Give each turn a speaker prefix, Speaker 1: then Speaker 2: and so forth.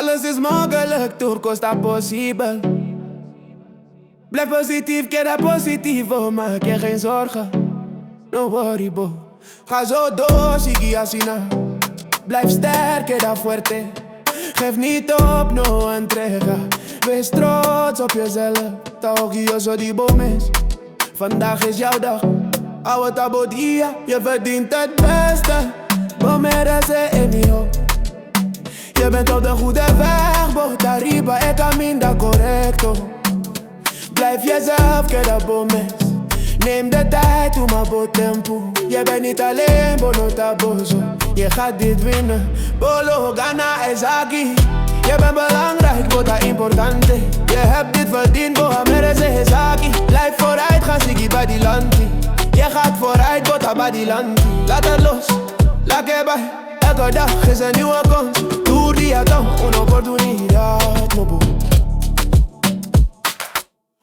Speaker 1: Alles is mogelijk, tur kos ta posibel. Blijf positief, keda positivo, maak je geen zorgen. No worry, bo. Ga zo door, sigui asina. Blijf sterk, keda fuerte. Geef niet op, no entrega. Wees trots op jezelf. Ta orguyoso di bo mes. Vandaag is jouw dag. Awe ta bo dia, je verdient het beste. Bo meresé e mihó. Je bent op de goede weg, bo ta riba e kaminda korekto. Blijf jezelf, keda bo mes. Neem de tijd, tuma bo tempu. Je bent niet alleen, bo no ta bo so. Je gaat dit winnen, bo lo gana esaki. Je bent belangrijk, bo ta importante. Je hebt dit verdiend, bo a meresé esaki. Blijf vooruit, ga sigui padilanti. Je gaat vooruit, bo ta padilanti. Laat het los, lag'é bai. Elke dag is een nieuwe kans. Tur dia ta un oportunidat.